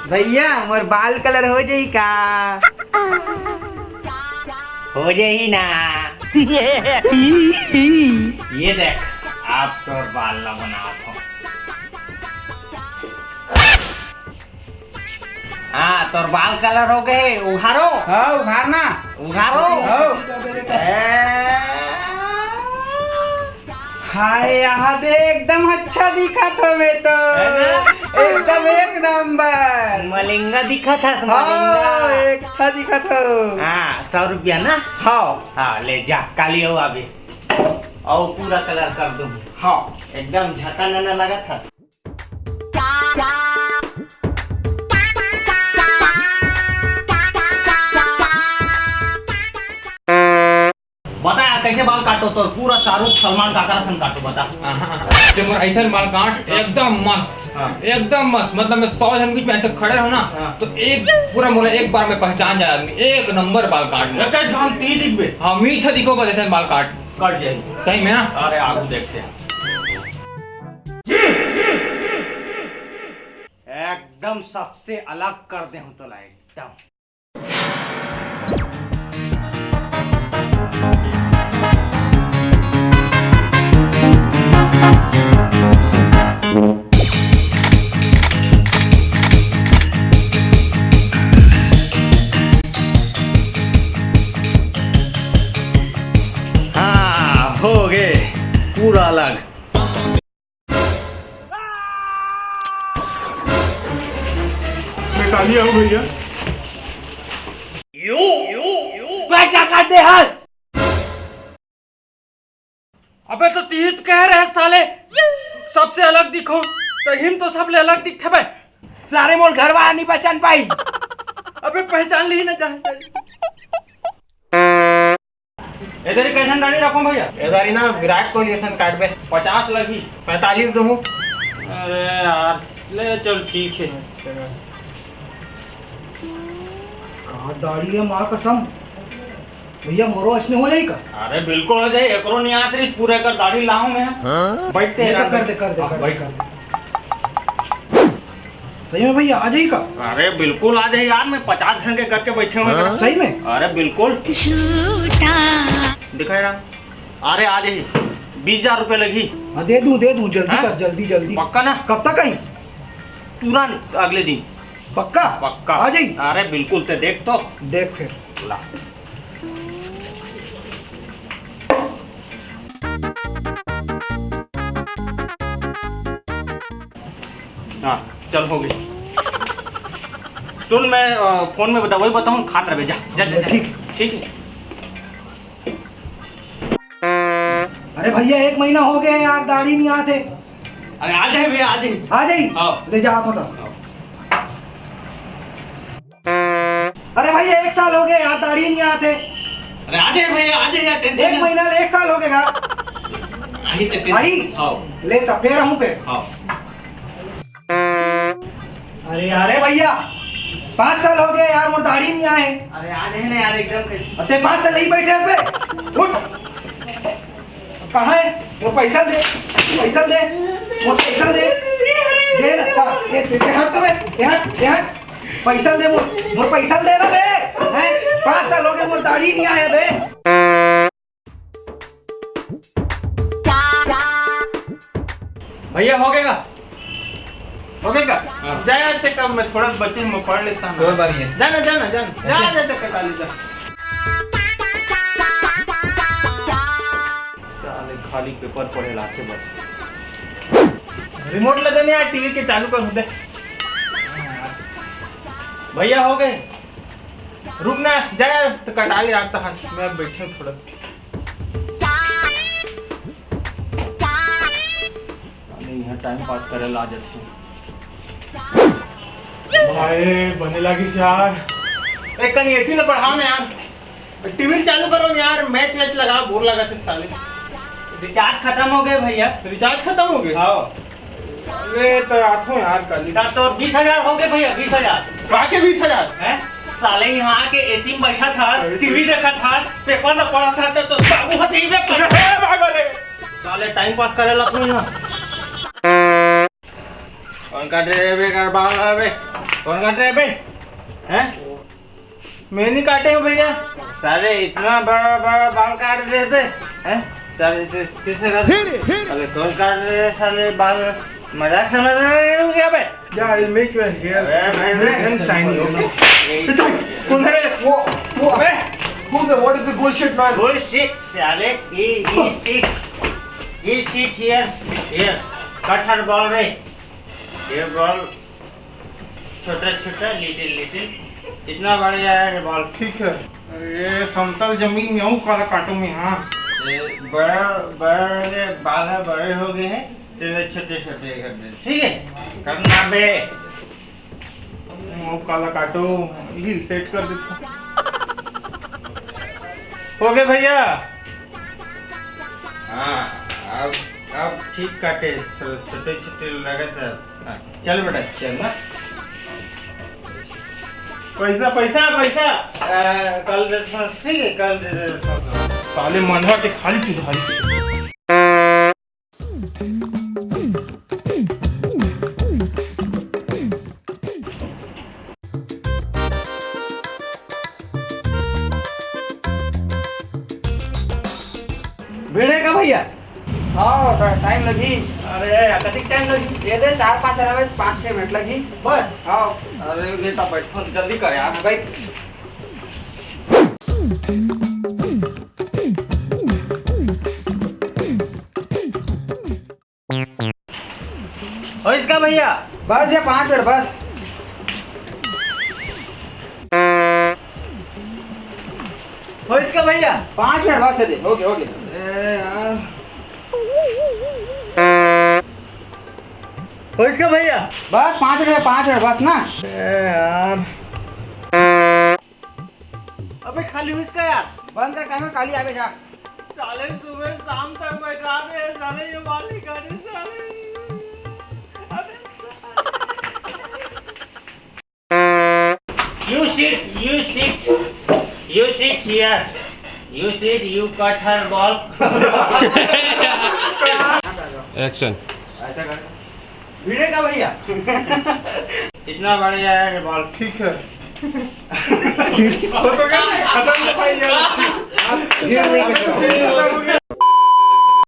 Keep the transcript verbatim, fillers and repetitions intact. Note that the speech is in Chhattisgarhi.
भैया, मोर बाल colour हो जाही का? हो जाही ना। ये देख, आप तोर बाल ला बनावत हो। हाँ, तोर बाल colour हो गए, उघारो। हाँ, उघार ना। उघारो। हाँ। ए। हाय, यहाँ दे, एकदम अच्छा दिखत हो बे तो। है ना? एकदम एक नंबर। मलिंगा दिखत हस, हाँ, मलिंगा। एक अच्छा दिखत हो। हाँ, सौ रुपया ना? हाँ। हाँ, ले जा, काली हो अभी। अउ पूरा colour कर दूँ। हाँ। एकदम झकानना लगत हस। बता यार, कैसे बाल काटो तो पूरा शाहरुख सलमान काका असन काटो, बता। हाँ, हाँ, हाँ। ते मोर ऐसन बाल काट, एकदम मस्त, हाँ। एकदम मस्त। मतलब मैं सौ झन बीच में ऐसे खड़े रहो ना, हाँ। तो एक पूरा मोला एक बार में पहचान जाए आदमी। एक नंबर बाल काट मोर। एक हम ती दिखबे। हाँ, मीठा दिखो बस ऐसन बाल काट। कट जाही। सही में ना? अरे आगू देखते हैं। एकदम सबसे अलग कर दे हूँ तोला एकदम। हाँ, हो गए पूरा अलग। मैं काली आऊँ भैया। अबे तो तिही तो कहे रहे साले, सबसे अलग दिखो, तो हिम तो सबले अलग दिखथे बे। सारे मोर घर वाला नहीं पहचान पाई। अबे पहचान ली ना जान। एदरी कैसन दाढ़ी रखो भैया? एदरी ना विराट कोहली असन काटबे। पचास लगही। पैंतालीस दूँ। अरे यार, ले चल ठीक है। का दाढ़ी है माँ कसम। भैया मोरो असने हो जाई का? अरे बिल्कुल हो जाई, एकरो नहीं आत रही, पूरे कर दाढ़ी लाऊं मैं। हाँ? बैठते ले तो कर दे, कर दे, हाँ, कर दे, बैठ। कर दे। सही में भैया, आ जाई का? अरे बिल्कुल आ जाई यार, मैं पचास झन के करके बैठे हुए हैं। सही में? अरे बिल्कुल। झूठा। दिखाई रहा। अरे आ जाई, बीस हजार रुपये लगी। हाँ दे दूं, दे दूं, जल्दी हाँ? कर, जल्दी, जल्दी। पक्का ना? कब तक आई? तुरंत अगले दिन। पक्का? पक्का। आ जाई? अरे बिल्कुल, ते देख तो। देख फिर। ला। हाँ, चल हो गई। सुन, मैं, अ, फोन में दवाई बताऊँ, खात रहे, जा, जा, जा, जा। ठीक। ठीक है। अरे भैया, एक महीना हो गया यार, दाढ़ी नहीं आते। अरे आ जाए भैया, आ जाए। आ जाए? हाँ। ले जा, हाथ उठा। हाँ। अरे भैया, एक साल हो गया यार, दाढ़ी नहीं आते। अरे आ जाए भैया, आ जाए यार, टेंशन एक महीना ले, एक साल हो गया। आई तो टेंशन। आई? हाँ। ले तब फिर हूँ पे। हाँ। अरे, अरे भैया, पाँच साल हो गए यार, मोर दाढ़ी नहीं आए। अरे आ जाए ना यार, एकदम कैसे? अरे पाँच साल नहीं बैठे पे, उठ। कहाँ है? मोर पैसा दे, पैसा दे, मोर पैसा दे। दे ना, का? ये दे, दे, हट तो बे, दे हट, दे हट। पैसा दे मोर, मोर पैसा दे ना बे। हैं? पाँच साल हो गए, मोर दाढ़ी नहीं आया बे। भैया, हो गया? हो गया? हाँ। जा यार, ते कब मैं थोड़ा बच्चे में पढ़ लेता ना। कोई बात नहीं है। जाना, जाना, जाना। जा, अच्छा। जा, जा, कटा ले, जा। साले खाली पेपर पढ़े लाते बस। रिमोट ले देने यार, टीवी के चालू कर दे। भैया, हो गए? रुक ना, जा यार, तो कटा ले यार, तहन मैं बैठे हूँ थोड़ा सा। अरे, यहाँ टाइम पास करे ला जाते हैं। भाई, बने लागिस यार। ए, कहीं एसी में बढ़ाओ ना यार। टीवी चालू करो ना यार, मैच वैच लगा, बोर लगा थे साले। रिचार्ज खत्म हो गए भैया। रिचार्ज खत्म हो गए? हाँ। अरे तो आथो यार कल। का तो बीस हजार हो गए भैया, बीस हजार। का के बीस हजार? हैं? साले यहाँ आके एसी में बैठा था, अरे टीवी देखा था, पेपर में पढ़ा था, तो, तो बाबू होते ही में पढ़ा। अरे भागो रे। साले टाइम पास करे ला तू यहाँ। और काट रहे बे, कर बाल रहे बे। कौन काट रहे बे? हैं? मैं नहीं काटे हूँ भैया। साले इतना बड़ा बड़ा बाल काट दे बे। हैं? साले इसे किसे काट? अबे कौन काट रहे हैं साले बाल? मजाक समझ रहे हो क्या बे? Yeah, I'll make your hair अबे भाई, भाई, एकदम shiny होगा। यही कौन है वो? वो अबे, who's the, what is the bullshit, man? Bullshit, साले, ये, ये shit, ये shit here, here, कटहर बाल रे, ये बाल छोटा छोटा, little little, इतना बड़ा है ये बाल। ठीक है, ये समतल जमीन में हूँ, काला काटू में, हाँ। ये बड़ा, बड़ा बाल है, बड़े हो गए हैं, तेरे छोटे छोटे कर दे, ठीक है? करना बे। वो काला काटो, हिल सेट कर देता। हो गया भैया। हाँ, अब, अब ठीक काटे, छो-, छोटे छोटे लगत है। हाँ, चल बेटा, चल ना। पैसा, पैसा, पैसा। आ, कल दे दो, ठीक है, कल दे दो। साले मनवा के खाली चुधारी। भिड़े का भैया? हाँ, टा-, टाइम लगी। अरे, कतिक टाइम लगी? ये दे चार पाँच, अरे, पाँच छः मिनट लगी। बस? हाँ। अरे, बेटा, बैठ, जल्दी कर यार। बैठ। हो इसका भैया? बस भैया, पाँच मिनट बस। हो इसका भैया? पाँच मिनट बस, दे, ओके, ओके। ए यार। हो इसका भैया? बस पाँच मिनट, पाँच मिनट बस ना। ए यार। अबे खाली हो इसका यार। बंद कर, टाइम खाली आवे जा। साले सुबह शाम तक बैठा दे साले, ये वाली गाड़ी साले। अबे साले। You sit, you sit, you sit here. You sit, you cut her ball. Action. ऐसा कर। भिड़े का भैया? इतना बढ़िया है ये बाल। ठीक है। हो तो गया, खत्म हो भाई यार। ये खत्म हो गया।